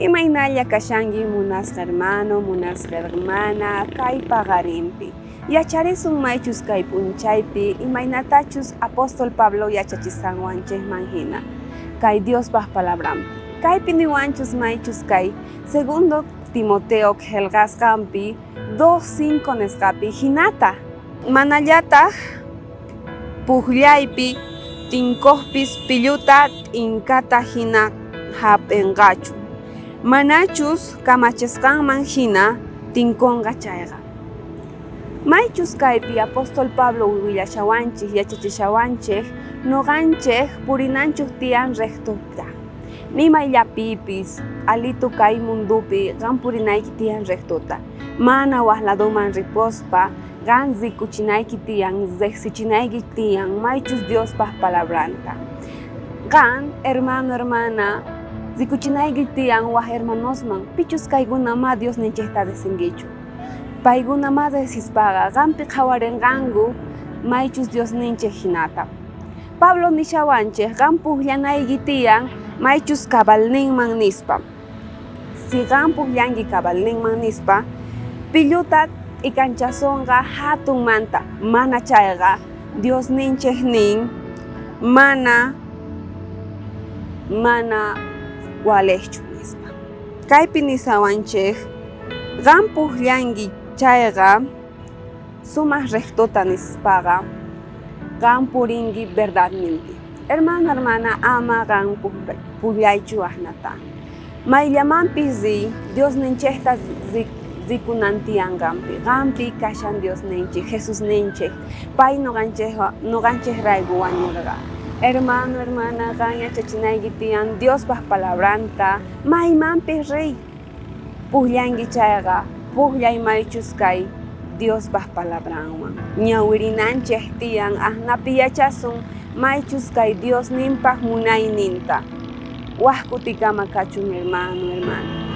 Imaynalla kashanki munasqa hermano, munasqa hermana kay paqarinpi. Yacharisun maychus kay p'unchaypi imaynatachus apóstol Pablo yachachisqanwanchejman hina kay Diospaj palabranpi. Kaypi niwanchus maychus kay segundo Timoteo qhelqasqanpi 2:5 nisqapi hinata. Manallataj pujllaypi tinkojpis pilluta t'inkata hina jap'enqachu, manachus kamachisqanman hina tinkonqa chayqa. Maychus kaypi apóstol Pablo willashawanchej, yachachishawanchej, noqanchej purinanchej tiyan rectota. Ni mayllapipis q'alitu kay mundopi qan purinayki tiyan rectota. Mana waj ladoman ripuspa qan rikuchinayki tiyan, rejsichinayki tiyan maychus Diospaj palabranta. Qan, hermano, hermana, rikuchinayki tiyan waj hermanosman, pichus kaykuna ma Diosninchejta rejsinkichu. Paykuna ma rejsispaqa qanpi qhawarenqanku maychus Diosninchej jinata. Pablo nishawanchej qan pujllanayki tiyan maychus cabalninman nispa. Si qan pujllanki cabalninman nispa, pilluta t'ikanchasonqa jatunmanta, mana chayqa Diosninchej nin mana mana walejchu nispa. Kaypi nisawanchej qan pujllanki chayqa sumaj rectota nispaqa qan purinki verdadninpi. Hermano, hermana, ama qan pujllaychu ajnata. Mayllamanpis riy, Diosninchejta rikunan tiyan qanpi. Qanpi kashan Diosninchej, Jesusninchej. Pay noqanchejrayku wañorqa. Hermano, hermana, qan yachachinayki tiyan Diospaj palabranta. Maymanpis riy, pujllanki chayqa, pujllay maychus kay Diospaj palabranwan. Ñawirinanchej tiyan ajnapi yachasun maychus kay Diosninpaj munayninta. Waj kutikama kachun, hermano, hermana.